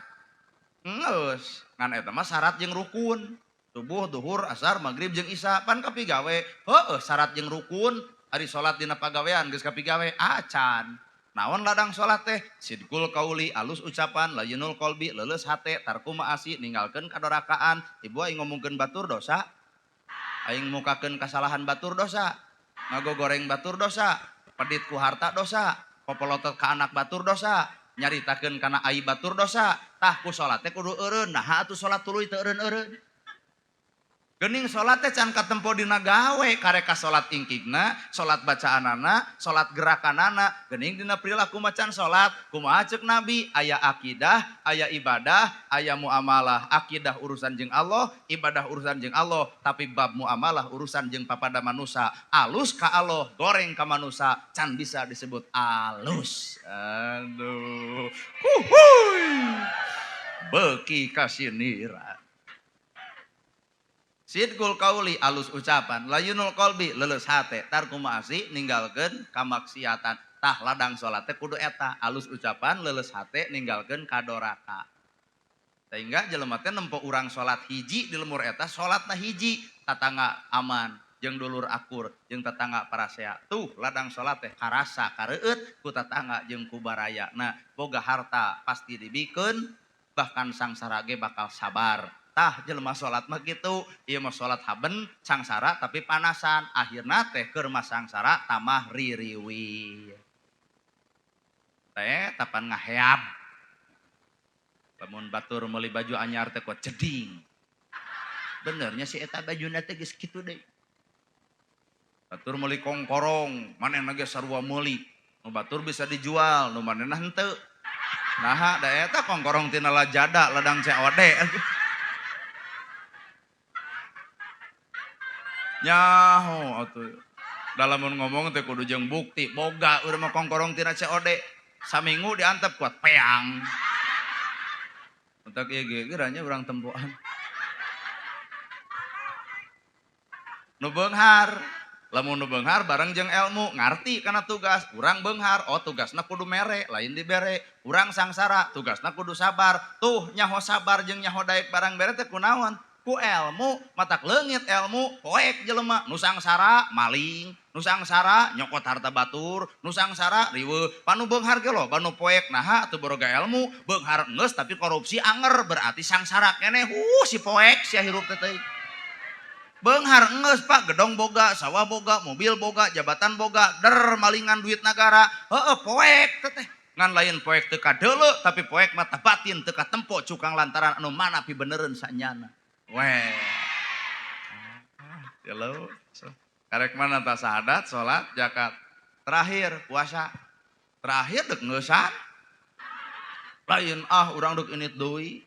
Geus, ngan eta mah syarat jeung rukun. Subuh, duhur, asar, magrib jeung isya pan kapigawe. Heueuh syarat jeung rukun, ari salat dina pagawean geus kapigawe acan. Naon ladang salat teh? Sidqul qauli, alus ucapan, layinul qalbi, leuleus hate, tarku maasi, ninggalkeun kadorakaan. Ibu aing ngomongkeun batur dosa. Aing mukakeun kasalahan batur dosa. Ngagogoreng batur dosa. Pedit ku harta dosa, popolotot ka anak batur dosa, nyaritakeun kana aib batur dosa. Tah ku salat teh kudu eureun. Naha atuh salat tuluy teu eureun-eureun. Geuning salat teh can katempo dina gawe, kareka salat ingkigna, salat bacaanana, salat gerakanana, geuning dina perilaku macan salat. Kumaha ceuk Nabi? Aya akidah, aya ibadah, aya muamalah. Akidah urusan jeung Allah, ibadah urusan jeung Allah, tapi bab muamalah urusan jeung papada manusa. Alus ka Allah, goreng ka manusa, can bisa disebut alus. Aduh. Huhuy. Beuki kasinira. Sidqul qauli alus ucapan, layunul qalbi leuleus hate, tarku maasi ninggalkeun kamaksiatan. Tah ladang salat teh kudu eta, alus ucapan, leuleus hate, ninggalkeun kadoraka. Sehingga jelema teh nempo urang salat hiji di lemur eta, salatna hiji, tatangga aman, jeung dulur akur, jeung tetangga parasea. Tuh ladang salat teh karasa kareueut ku tetangga jeung ku baraya. Nah, boga harta pasti dibikeun, bahkan sangsara ge bakal sabar. Tah jelema salat mah kitu, ieu mah salat haben sangsara tapi panasan, akhirna teh keur mah sangsara tamah ririwi. Teh tapan ngaheab. Lamun batur meuli baju anyar teh kuat ceding. Benernya si eta bajuna teh geus kitu deui. Batur meuli kongkorong, manehna ge sarua meuli. Nu batur bisa dijual, nu manehna henteu. Naha da eta kongkorong tina lajada ladang COD. Nyaho atuh. Dalamun ngomong teh kudu jeung bukti, boga urang mah kongkorong tina COD. Saminggu diantep kuat peang. Entak ieu ge geuranya urang tempoan. Nu beunghar, lamun nu beunghar bareng jeung ilmu, ngarti kana tugas. Urang beunghar, oh tugasna kudu mere, lain dibere. Urang sangsara, tugasna kudu sabar. Tuh nyaho sabar jeung nyaho daek barang bere teh kunaon? Ku ilmu, matak leungit ilmu, poek jelema, nu sangsara maling, nu sangsara nyokot harta batur, nu sangsara riweuh. Panu beunghar ge loba nu poek, naha teu boga ilmu, beunghar geus tapi korupsi anger, berarti sangsara keneh. Si poek sia hirup teh teuing. Beunghar geus Pak, gedong boga, sawah boga, mobil boga, jabatan boga, der malingan duit nagara. Heueuh poek teh teh. Ngan lain poek teu kadeuleu tapi poek mata batin teu katempo cukang lantaran anu mana pibenereun sanyana. Weh. Halo. Karek mana ta sahadat, salat, zakat. Terakhir puasa. Terakhir dek ngeusan. Lain ah urang dek init deui.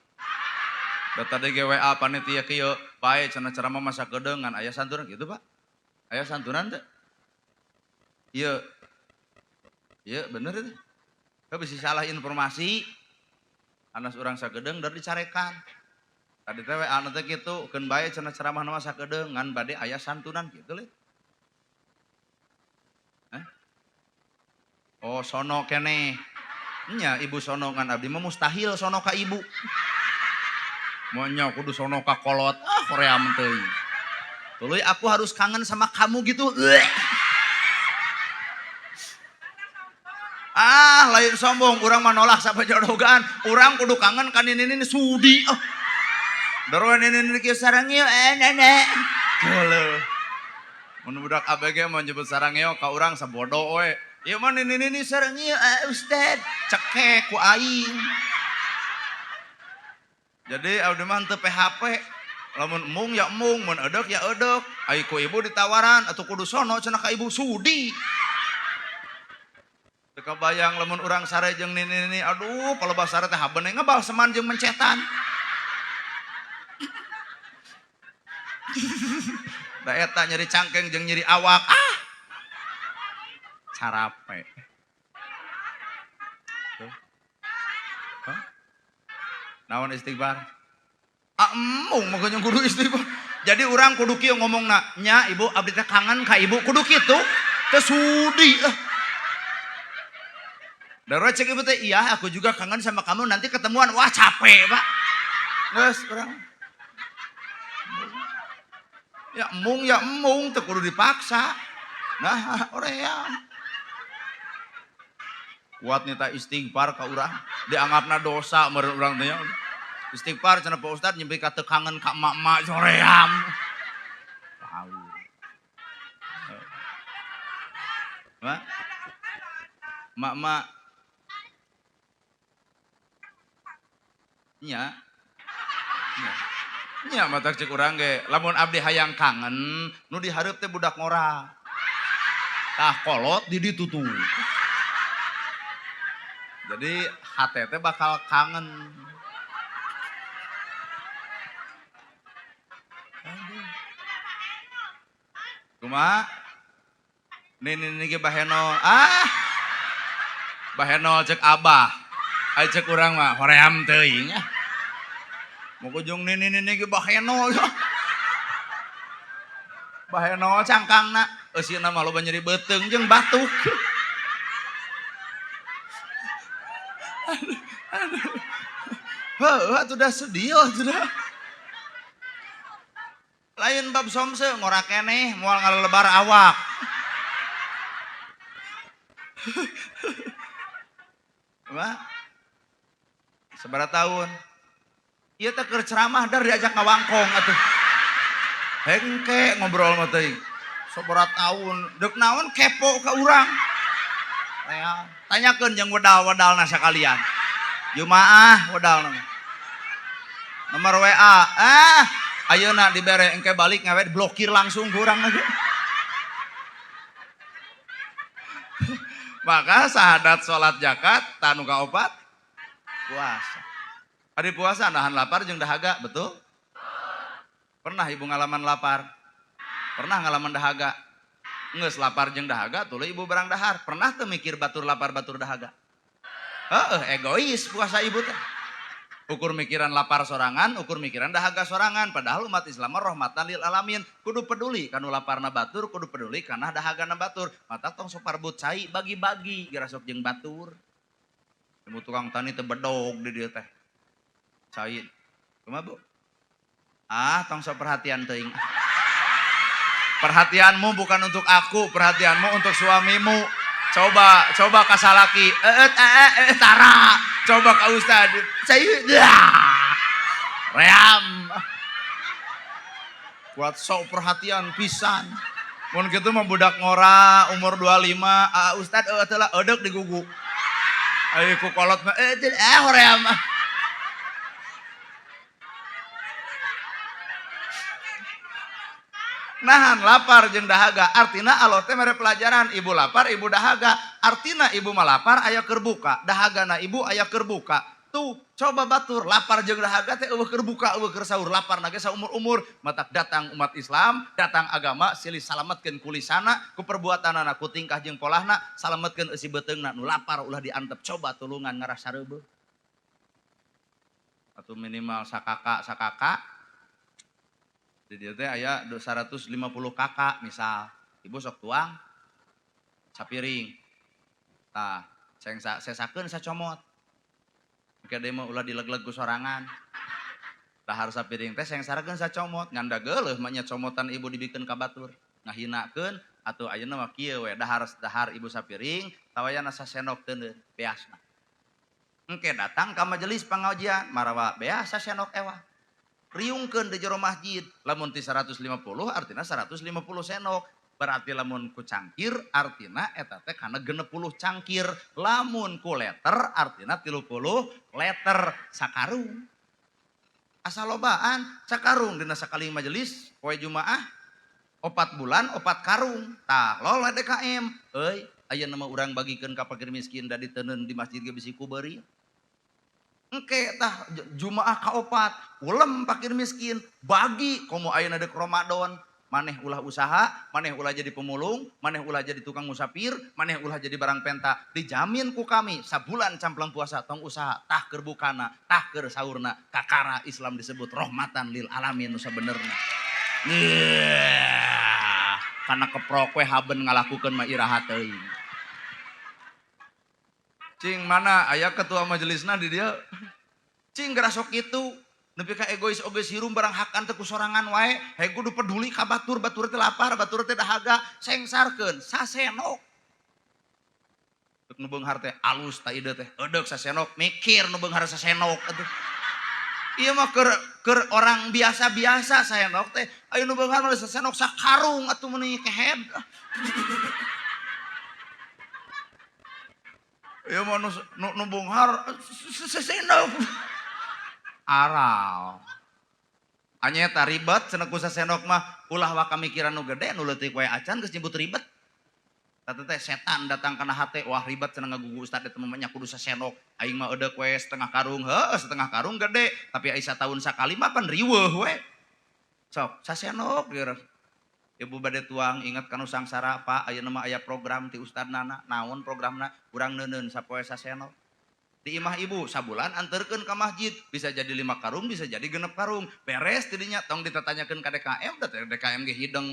Da tadi ge WA panitia kieu, bae cenah ceramah masa kedeungan aya santunan gitu, Pak. Aya santunan teu? Ieu. Ieu bener itu. Heuh bisi salah informasi. Anas urang sakedeung dar dicarekan. Tadi teh WA na teh kitu, keun bae cenah ceramah mah sakedeung ngan bade aya santunan kitu leuh. Hah? Oh sono keneh. Nya ibu sono ngan abdi mah mustahil sono ka ibu. Monya kudu sono ka kolot, ah Korea teuing. Tuluy aku harus kangen sama kamu gitu. Ah lain sombong, urang mah nolak sapajodogan. Urang kudu kangen ka nini-nini sudi. Oh. Darwan nini-nini kieu sarangeo nenek. Geuleuh. Mun budak ABG mah nyebut sarangeo ka urang sabodo we. Ieu mah nini-nini sarangeo ustad, cekek ku aing. Jadi abdi mah henteu PHP. Lamun embung ya embung, mun edeuk ya edeuk. Ai ku ibu ditawaran atuh kudu sono cenah ka ibu sudi. Teu kabayang lamun urang sare jeung nini-nini, aduh palebah sare teh habeun ngebalseman jeung mencetan. Da eta nyeri cangkeng jeung nyeri awak. Ah. Carape. Tuh. Hah? Naon istighfar? Ah embung mah geuning kudu istighfar. Jadi urang kudu kieu ngomongna, nya ibu abdi teh kangen ka ibu kudu kitu. Teu sudi ah. Darah cek ibu teh, iya aku juga kangen sama kamu, nanti ketemuan. Wah capek Pak. Geus urang. Ya embung teu kudu dipaksa. Nah, oream. Kuat nita istighfar ka urang, dianggapna dosa meureun urang teh nya. Istighfar cenah Pak Ustad nyampe ka teu kangen ka emak-emak soream. Tahu. Hah? Mak-mak. Nya. Nya. Nya matak cek urang ge, lamun abdi hayang kangen, nu dihareup teh budak ngora. Tah kolot di ditu tuh. Jadi hate teh bakal kangen. Aduh. Kumaha? Nini ge bahenol. Ah. Bahenol cek abah. Ai cek urang mah hoream teuing ah. Mau kujung nini nini ge bahenol. Bahenol cangkangna, eusina mah loba nyeri beuteung jeung batuk. Aduh, aduh. Heuh atuh dah sedih atuh dah. Lain bab somse ngora keneh moal ngalelebar awak. Apa? Sabaraha tahun? Ieu teh keur ceramah dar diajak ngawangkong atuh. Hengke ngobrol mah teuing. Sabaraha tahun deuk naon kepo ka urang. Ya, tanyakeun jeung wedal-wedalna sakalian. Jumaah wedalna. Nomor WA, ah, ayeuna dibere engke balik ngawe diblokir langsung ku urang lagi. Maka sahadat salat zakat tanu kaopat puasa. Ari puasa nahan lapar jeung dahaga, betul? Pernah ibu ngalaman lapar? Pernah ngalaman dahaga? Geus lapar jeung dahaga tuluy ibu barang dahar. Pernah teu mikir batur lapar batur dahaga? Heeh, egois puasa ibu teh. Ukur mikiran lapar sorangan, ukur mikiran dahaga sorangan. Padahal umat Islam mah rahmatan lil alamin. Kudu peduli kanu laparna batur, kudu peduli kana dahagana batur. Mata tong sok parbut cai bagi-bagi geura sok jeung batur. Temu tukang tani teh bedog di dieu teh. Cai. Kumaha Bu? Ah, tong sok perhatian teuing. Perhatianmu bukan untuk aku, perhatianmu untuk suamimu. Coba, coba ka salaki. Tara. Coba ka ustad. Cai. Ream. Buat sok perhatian pisan. Mun kitu mah budak ngora umur 25, ah ustad teu lah eudek digugu. Ayo ku kolot mah hoream. Nahan lapar jeung dahaga, artina Allah teh mere pelajaran, ibu lapar, ibu dahaga, artina ibu mah lapar aya keur buka, dahagana ibu aya keur buka. Tuh, coba batur lapar jeung dahaga teh eueuh keur buka, eueuh keur sahur, lapar na ge saumur-umur. Matak datang umat Islam, datang agama silih salametkeun kulisana, ku perbuatanana, ku tingkah jeung polahna, salametkeun eusi beuteungna nu lapar ulah diantep, coba tulungan ngarasa reubeuh. Atau minimal sakaka sakaka. Di dieu teh aya 150 kakak misal, ibu sok tuang sapiring. Tah, sengsa sesakeun sacomot. Engke deui mah ulah dileg-leg ku sorangan. Dahar sapiring teh sengsarakeun sacomot, ngan da geuleuh mah nya comotan ibu dibikeun ka batur. Ngahinakeun atuh ayeuna mah kieu we dahar dahar ibu sapiring, tawayana sasenok teuneun beasna. Engke datang ka majelis pangajian marawa beas sasenok ewah. Riungkeun di jero masjid, lamun ti 150 artina 150 senok. Berarti lamun ku cangkir artina eta teh kana 60 cangkir, lamun ku leter artina 30 leter sakarung. Asa lobaan sakarung dina sakali majelis poe Jumaah 4 bulan 4 karung. Tah lol DKM euy ayeuna mah urang bagikeun ka fakir miskin da diteundeun di masjid ge bisi ku beuri. Engke tah Jumaah kaopat ulem fakir miskin bagi komo ayeuna deuk Ramadan. Maneh ulah usaha, maneh ulah jadi pemulung, maneh ulah jadi tukang musafir, maneh ulah jadi barang penta. Dijamin ku kami sabulan camplang puasa tong usaha tah keur bukana, tah keur saurna. Kakara Islam disebut rahmatan lil alamin nu sabenerna. Yeah, kana keprok we haben ngalakukeun mah iraha teuing. Cing mana aya ketua majelisna di dieu? Cing gerasok kitu. Nepi ka egois oge sirum barang hakan teh ku sorangan wae, he kudu peduli ka batur, batur teh lapar, batur teh dahaga, sengsarkeun sasenok. Dek nu beunghar teh alus ta ide teh, eudek sasenok, mikir nu beunghar sasenok atuh. Ieu mah keur orang biasa-biasa sasenok teh, aya nu beunghar mah sasenok sakarung atuh meuni kehed. Ieu mah nu beunghar sesendok. Aral. Anyeta ribet cenah ku sasendok mah ulah waka mikiran nu gede nu leutik wae acan geus nyebut ribet. Tata teh setan datang kana hate, wah ribet cenah ngagugu ustad eta mah nya kudu sasendok. Aing mah eudek we setengah karung, heuh setengah karung gede, tapi ai sataun sakali mah pan riweuh we. Sok sasendok geura. Ibu bade tuang ingat kanu sangsara Pak, ayeuna mah aya program ti ustad nana, naon programna? Urang neuneun sapoe sasendok. Di imah ibu sabulan anterkeun ka masjid, bisa jadi 5 karung, bisa jadi 6 karung. Beres tidinya tong ditatanyakeun ka DKM, da teh DKM ge hideng.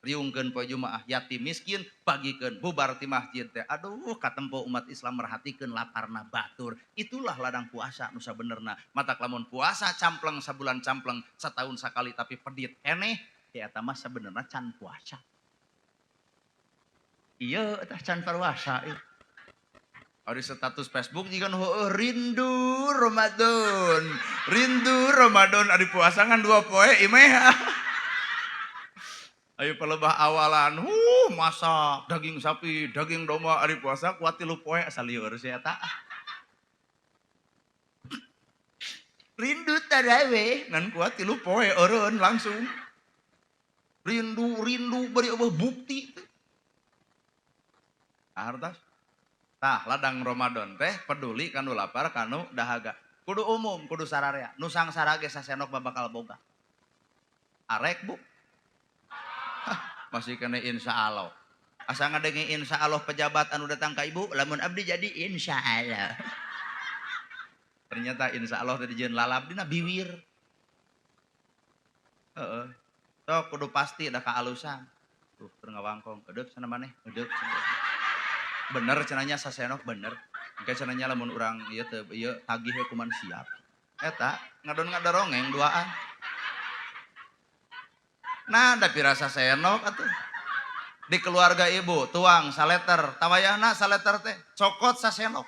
Riungkeun poe Jumaah yatim miskin bagikeun bubar ti masjid teh. Aduh katempo umat Islam merhatikeun laparna batur. Itulah ladang puasa nu sabenerna. Matak lamun puasa campleng sabulan campleng satahun sakali tapi pedit keneh ya eta mah sabenerna can puasa. Ieu tah can puasa ieu. Ari status Facebook jiga nu heueuh rindu Ramadan. Rindu Ramadan ari puasa ngan 2 poe imeh. Ayo pelebah awalan, masak daging sapi, daging domba ari puasa kuat 3 poe asa lieur si eta. Rindu taraweh ngan kuat 3 poe eureun langsung. Rindu rindu bari eueuh bukti teh. Hartos. Tah ladang Ramadan teh peduli kanu lapar kanu dahaga. Kudu umum, kudu sararea. Nu sangsara ge sasenok mah bakal boga. Arek Bu. Hah, masih kena insya Allah. Asa ngadenge insya Allah pejabat anu datang ka ibu, lamun abdi jadi insya Allah. Ternyata insya Allah tadi jeung lalap dina biwir. Heeh. Sok kudu pasti da kaalusan. Tuh keur ngawangkong, eudeup cenah maneh, eudeup cenah. Bener cenahnya sasenok bener. Engke cenahnya lamun urang ieu teu ieu tagih we kuman siap. Eta ngadon ngadarongeng duaan. Nah, da pirasa senok atuh. Di keluarga ibu tuang saleter, tawayahna saleter teh cokot sasenok.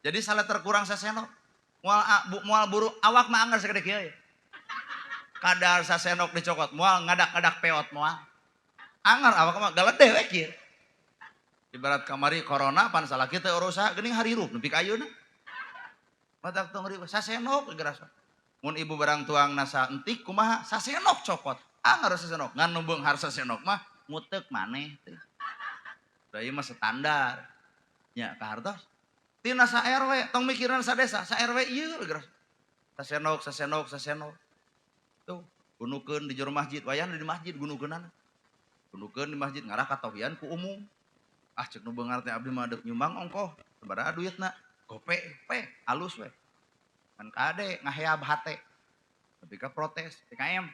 Jadi saleter kurang sasenok. Moal moal buru awak mah anggar sagede kieu. Kadar sasenok dicokot, moal ngadak-ngadak peot moal. Anggar awak mah galedeh we kieu. Ibarat kamari corona pan salah kita urusa geuning harirup nepi ka ayeuna. Matak tong riweuh sasenok gerasa. Mun ibu barang tuang nasa entik kumaha sasenok cokot. Anggar sasenok ngan nu beunghar sasenok mah nguteuk maneh teh. Da ieu mah standar. Nya kahartos. Tina sa RW tong mikiran sa desa, sa RW ieu geus. Sasenok sasenok sasenok. Tuh, gunukeun di jero masjid, wayahna di masjid gunukeunana. Gunukeun di masjid ngarah katohian ku umum. Ah cek nu beunghar teh abdi mah deuk nyumbang ongkoh, sabaraha duitna? Gope pe alus we. Kan kade ngaheab hate. Tapi ka protes PKM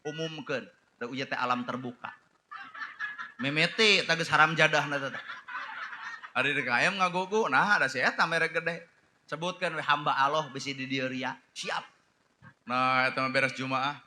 umumkeun da ieu teh alam terbuka. Mimiti tah geus haram jadahna teh. Ari DKM ngagugu, nah ada si eta mere gede. Sebutkeun we hamba Allah bisi di dieu ria. Siap. Nah eta mah beres Jumaah.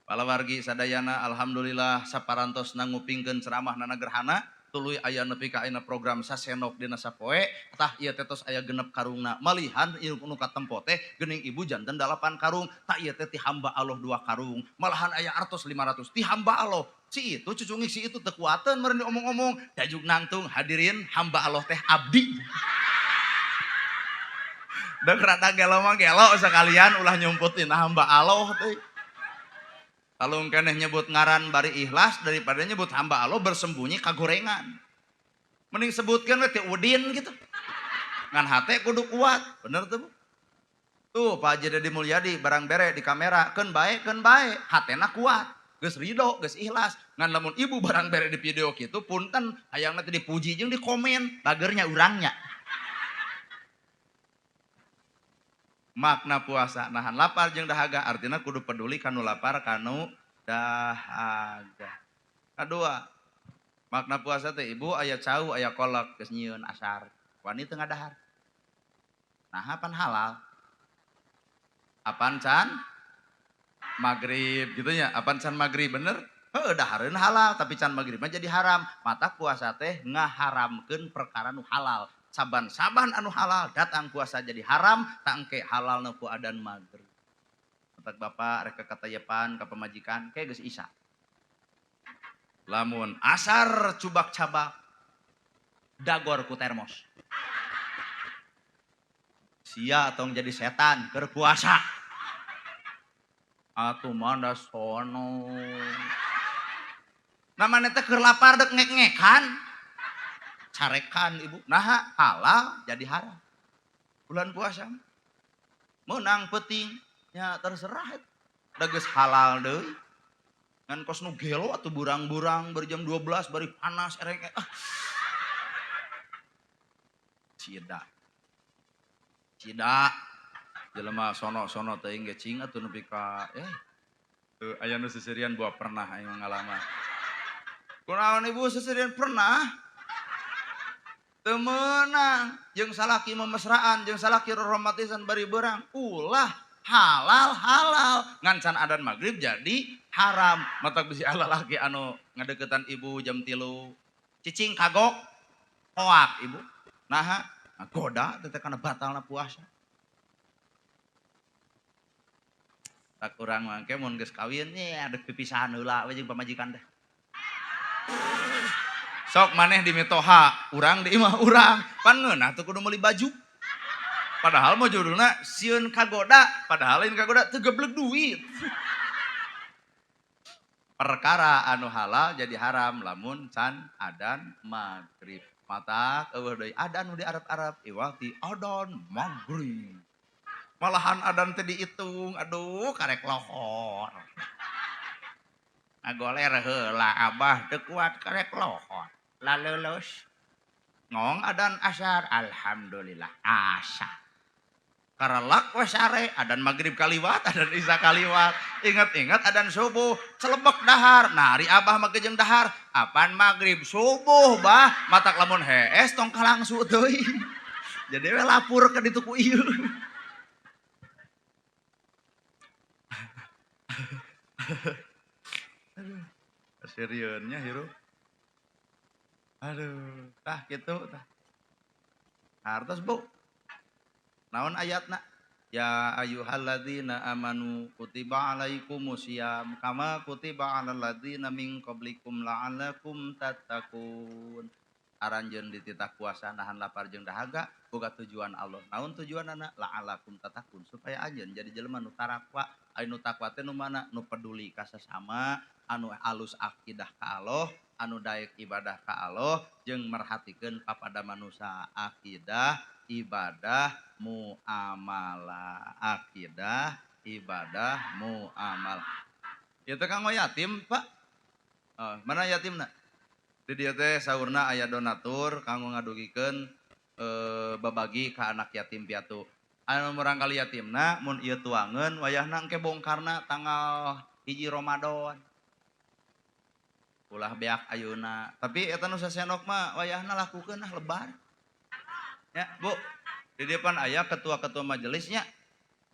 Palawargi sadayana alhamdulillah saparantosna ngupingkeun ceramah nana gerhana tuluy aya nepi ka ayeuna program sasenok dina sapoe tah ieu teh tos aya 6 karungna malihan ieu nu katempo teh geuning ibu janten 8 karung tah ieu teh ti hamba Allah 2 karung malahan aya artos 500 ti hamba Allah si itu cucungik si itu teu kuateun meureun diomong-omong dajuk nangtung hadirin hamba Allah teh abdi. Deuk rada gelo mah gelo sekalian ulah nyumputin hamba Allah teh. Kalau keneh nyebut ngaran bari ikhlas daripada nyebut hamba Allah bersembunyi kagorengan. Mending sebutkan we teh Udin gitu. Ngan hate kudu kuat, bener tuh Bu? Tuh Pak Haji Deddy Mulyadi barang bere di kamera keun bae hatena kuat. Geus ridho, geus ikhlas. Ngan lamun ibu barang bere di video kitu punten hayangna teh dipuji jeung dikomen, bagernya urangnya. Makna puasa nahan lapar jeung dahaga artinya kudu peduli kanu lapar kanu dahaga. Kadua, makna puasa teh ibu aya cau aya kolak geus nyieun asar. Wani teu ngadahar. Nah pan halal. Apan can magrib gitu nya, apan can magrib bener? Heuh dahareun halal tapi can magrib mah jadi haram. Mata puasa teh ngaharamkeun perkara nu halal. Saban-saban anu halal datang puasa jadi haram, tangke halal nu ku adan magrib. Matak bapak rek katayepan ka pamajikan ke geus isya. Lamun asar cubak-cabak dagor ku termos. Sia tong jadi setan keur puasa. Atuh mah da sono. Namanya teh keur lapar dek ngek-ngekan. Carekan ibu. Nah halal jadi haram. Bulan puasa menang penting ya terserah. Da geus halal deui. Ngan kos nu gelo atuh burang-burang bari jam 12 bari panas ereng ah. Cida. Cida. Jelema sono-sono teuing ge cing atuh nepi ka teu aya nu seserian buah pernah aing ngalaman. Kunaon ibu seserian pernah? Teu meunang jeung salaki memesraan jeung salaki roromatisan bari beurang ulah halal halal ngan can adan maghrib jadi haram. Matak bisi lalaki anu ngadeukeutan ibu jam 3 cicing kagok hoak ibu. Naha goda teh kana batalna puasa. Tak urang mangke mun geus kawin nya ada pipisahan heula we jeung pamajikan teh. Sok maneh di mitoha, urang di imah urang. Pan ngeunah teu kudu meuli baju. Padahal mah judulna sieun kagoda, padahal lain kagoda teu geblek duit. Perkara anu halal jadi haram lamun can adan maghrib. Matak eueuh deui adan nu di Arab-Arab iwal ti adan maghrib. Malahan adan teh diitung, aduh karek lohor. Ngagoler heula abah teu kuat karek lohor. Laleuleus. Ngong adan asar, alhamdulillah asar. Karelak we sare, adan maghrib kaliwat, adan isya kaliwat. Ingat-ingat adan subuh, celebek dahar. Nah, ari abah mah jeung dahar, apan maghrib subuh bah, matak lamun hees tong kalangsu teuing. Jadi we lapur ka ditu ku ieu. Aduh, serieunnya hirup. Aduh, tah kitu tah. Hartos Bu. Naon ayatna? Ya ayyuhalladzina amanu kutiba alaikumusiyam kama kutiba alal ladzina min qablikum la'allakum tattaqun. Aranjeun dititah puasa nahan lapar jeung dahaga boga tujuan Allah. Naon tujuanana? La'allakum tattaqun, supaya anjeun jadi jelema nu tarakwa. Anu nu takwa teh nu mana? Nu peduli ka sesama, anu alus akidah ka Allah, anu daek ibadah ka Allah, jeung merhatikeun kapada manusia. Akidah, ibadah, muamalah. Akidah, ibadah, muamalah. Itu kanggo yatim, Pak. Oh, mana yatimna? Di dieu teh saurna aya donatur kanggo ngadugikeun babagi ka anak yatim piatu. Anu murangkali yatimna mun ieu tuangeun wayahna engke bongkarna tanggal 1 Ramadan. Ulah beak ayeuna. Tapi eta nu sasenok mah wayahna lakukeun ah lebar. Ya, Bu. Di depan aya ketua-ketua majelisnya.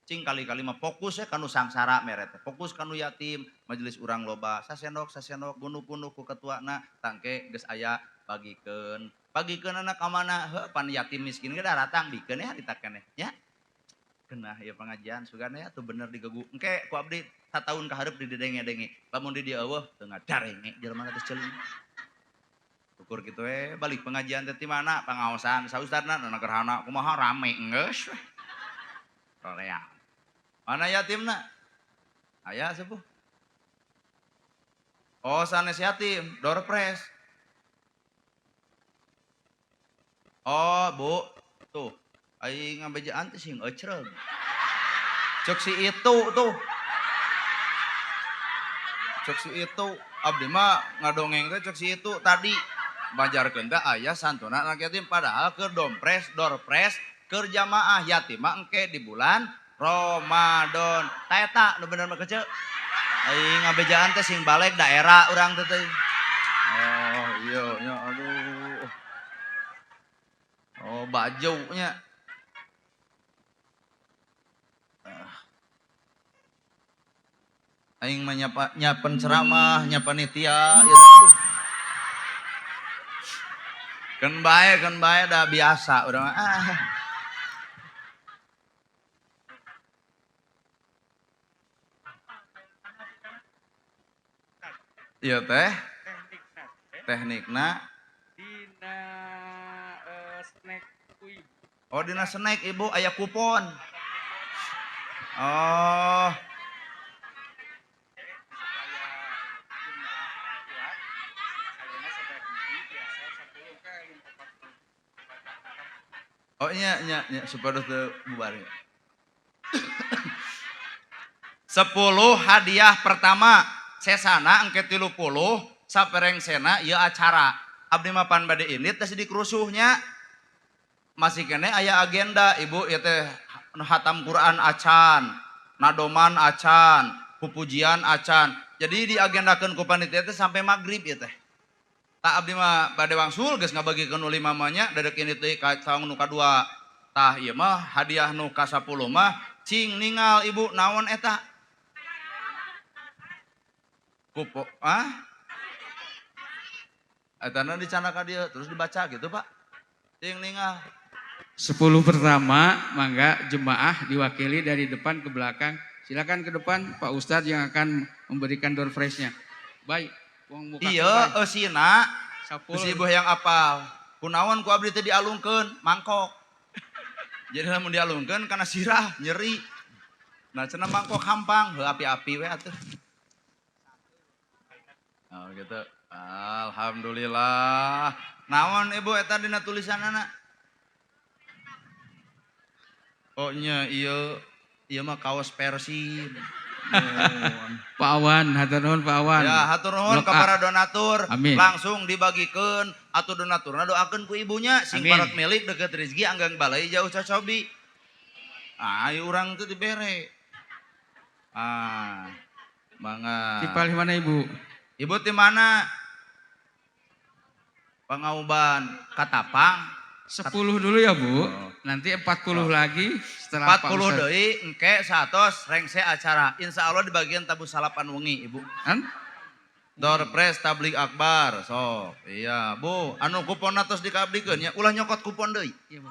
Cing kali-kali mah fokus ya kanu sangsara mere teh. Fokus kanu yatim, majelis urang loba sasendok sasendok gunuk-gunuk ku ketuana tangke geus aya bagikeun. Bagikeun anak ka mana? Heuh pan yatim miskin ge daratang bikeun ya harita keneh nya. Kenah ieu pengajian sugan ya tuh bener digegu. Engke ku abdi sataun ka hareup didenge-denge. Lamun di dieu eueuh teu ngadarenge jelema teh ceuling. Ukur kitu we balik pengajian teh ti mana? Pangaosan sa ustadna na gerhana kumaha rame geus we. Rorea. Mana yatimna? Aya sepuh. Oh sanes yatim, doorpress. Oh Bu, tuh aing ngabejaan teh sing ecreug. Cek si itu tuh. Cek si itu, abdi mah ngadongeng teh cek si itu tadi. Banjarkeun teh aya santunan anak yatim padahal keur dompres, doorpress, keur jamaah yatim mah engke di bulan Ramadan. Ta eta nu bener mah kece. Aing ngabejaan teh sing balik daerah urang teh teh. Oh iya nya aduh. Oh baju nya. Aing mah nyapen ceramah, nyapanitia, ya, aduh. Keun bae dah biasa urang mah. Ah. Iya teh. Teknikna dina snack kui. Oh, dina snack ibu aya kupon. Oh. Oh iya iya iya supaya teu bubar. 10 hadiah pertama sesana engke 30 saperengsena ieu acara. Abdi mah pan bade indit teh dikerusuhnya. Masih kene aya agenda ibu ieu teh hatam Quran acan, nadoman acan, pupujian acan. Jadi diagendakeun ku panitia teh sampai maghrib ieu teh. Tah abdi mah bade wangsul geus ngabagikeun nu 5 mah nya dadek indit deui ka saung nu kadua. Tah ieu mah hadiah nu ka-10 mah cing ningal ibu naon eta? Kupo ah? Etana dicana ka dieu terus dibaca gitu Pak. Cing ningal. 10 pertama, mangga jemaah diwakili dari depan ke belakang. Silakan ke depan Pak Ustadz yang akan memberikan door prize-nya. Baik, uang muka. Iya, eusina. Bisi ibu yang apal. Kunaon ku abdi teh dialungkeun mangkok. Jadi lamun dialungkeun kana sirah nyeri. Nah cenah mangkok hampang, heuh api-api we atuh. Oh gitu. Alhamdulillah. Naon ibu eta dina tulisanana? Oh nya ieu ieu mah kaos Persib. Pak Awan, hatur nuhun Pak Awan. Ya, hatur nuhun Blok ka A. para donatur. Amin. Langsung dibagikeun atuh donaturna doakeun ku ibunya sing Amin. parak milik deket rezeki anggang balai jauh cocobi. Ah, ayo urang teu dibere. Ah, mangga. Di palih mana Ibu? Ibu di mana? Pangauban Katapang. 10 dulu ya Bu. Oh. Nanti 40 lagi setelah Pak 40 Ustadz. Deui engke 100 rengse acara. Insya Allah di bagian tabuh salapan wengi Ibu. Kan? Door prize tablig akbar sok. Iya, Bu. Anu kupon tos dikabdikeun nya ulah nyokot kupon deui. Iya, Bu.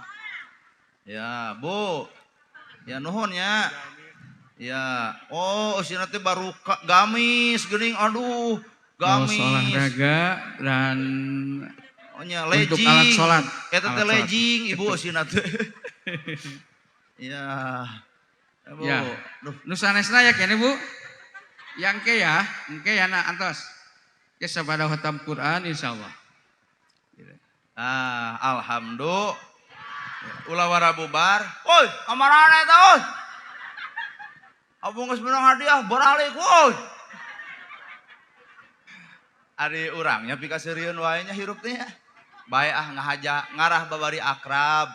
Ya, Bu. Ya nuhun ya. Ya. Oh, eusina teh baru gamis geuning aduh, Kaos gamis. olahraga dan Oh nya untuk legging. alat sholat. Eta teh Alat sholat. legging ibu eusina teh. Ya. Ya, Bu. Ya. Duh. Nu sanesna ya kene Bu. Yang ke ya, engke ya na antos. Ke sabada khatam Quran insyaallah. Ah, alhamdulillah. Ulah wara bubar. Woi, kamarana eta woi? Abung geus menang hadiah baralik woi. Ari urangnya pikaseurieun wae nya hirup teh nya. Bae ah ngahaja ngarah babari akrab.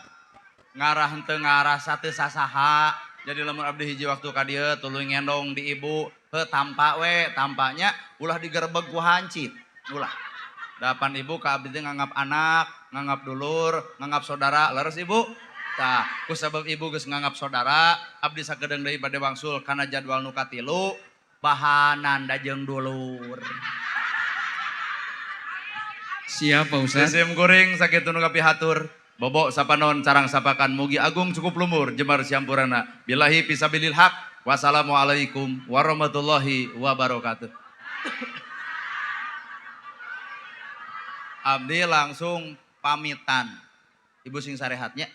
Ngarah henteu ngarah sateu sasaha. Jadi lamun abdi hiji waktu ka dieu tuluy ngendong di ibu, heuh tampa we, tampanya ulah digerebeg ku hancip. Ulah. Dapan ibu ka abdi teh nganggap anak, nganggap dulur, nganggap saudara, leres ibu? Tah, ku sabab ibu geus nganggap saudara, abdi sakedeung deui bade wangsul kana jadwal nu katilu, bahanan da jeung dulur. Siap Pak Ustadz. Sim kuring sakitu nu kapihatur. Bobo sapanon carang sapakan mugi agung cukup lumur jemar siampurana. Billahi fisabilil haq. Wassalamualaikum warahmatullahi wabarakatuh. Abdi langsung pamitan. Ibu sing sarehatnya.